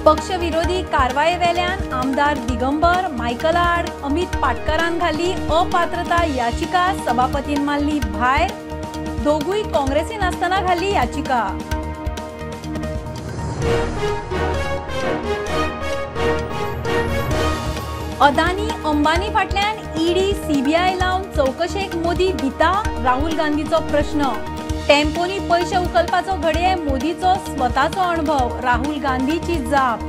पक्षविरोधी कारवाये वेल्यान आमदार दिगंबर मायकला आड अमित पाटकारान घाली अपात्रता याचिका, सभापतीन मारली भायर। दोगूय काँग्रेसीन आसतना घाली याचिका। अदानी अंबानी फाटल्यान ईडी सीबीआय लावन चवकशेक मोदी भिता, राहुल गांधीचो प्रश्न। टेम्पोनी पैशे उखलपाचो घडये मोदीचो स्वताचो अणभव, राहुल गांधीची जाप।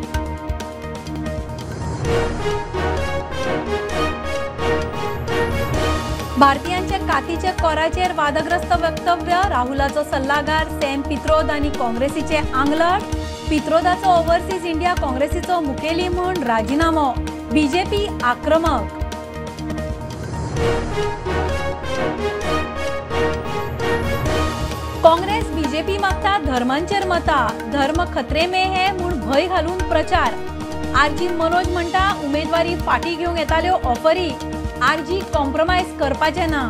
भारतीयांच्या कातीच्या कोराचेर वादग्रस्त वक्तव्य, राहुलाचो सल्लागार सॅम पित्रोद आनी काँग्रेसीचे आंगलट। पित्रोदाचो ओव्हरसीज इंडिया काँग्रेसीचो मुखेली म्हूण राजिनामो, बीजेपी आक्रमक। काँग्रेस बीजेपी मागता धर्मांचेर मता, धर्म खतरे में है म्हूण भंय घालून प्रचार। आरजी मनोज म्हणटा उमेदवारी फाटी घेवंक येताल्यो ऑफरी, आरजी कॉम्प्रोमायज करपाचें ना।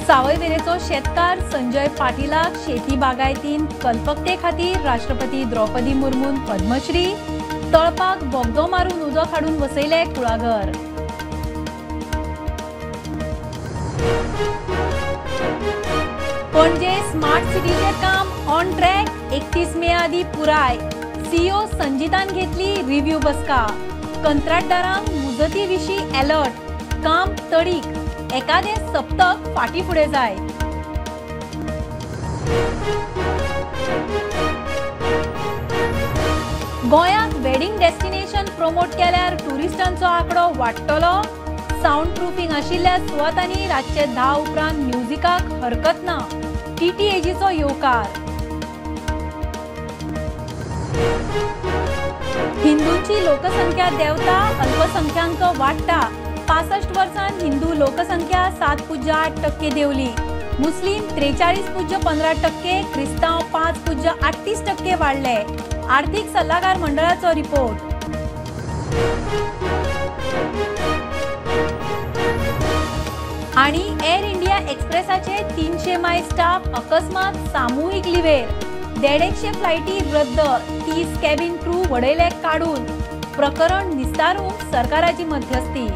सावयवेरेचो शेतकार संजय पाटीलाक शेती बागायतीन कल्पकते खातीर राष्ट्रपती द्रौपदी मुर्मून पद्मश्री। तळपाक बोगदो मारून उदक हाडून वसयले कुळागर। पणजे स्मार्ट सिटीचें काम ऑन ट्रॅक, 31 मे आदी पुराय। सीईओ संजितान घेतली रिव्ह्यू बसका, कंत्राटदारांक मुजती विशीं अलर्ट। काम तडीक, एकादे सप्तक फाटी फुडें जाय। गोंयांत वेडिंग डेस्टिनेशन प्रमोट केल्यार टुरिस्टांचो आंकडो वाडटलो। सावंड प्रुफिंग आशिल्ल्या सुवातांनी रातचे 10 उपरांत म्युझिकाक हरकत ना, टीटीएजीचो येवकार। हिंदूंची लोकसंख्या देंवता, अल्पसंख्याक वाडटा। 65 वर्सां हिंदू लोकसंख्या 7.8% देंवली, मुस्लीम 43.15%, क्रिस्तांव 5.38% वाडले। आर्थिक सल्लागार मंडळाचो रिपोर्ट। आणि एअर इंडिया एक्सप्रेसाचे 300 माय स्टाफ अकस्मात सामूहिक लिवेर, 150 फ्लायटी रद्द, 30 कॅबिन क्रू वडयले काडून। प्रकरण निस्तारूंक सरकाराची मध्यस्थी।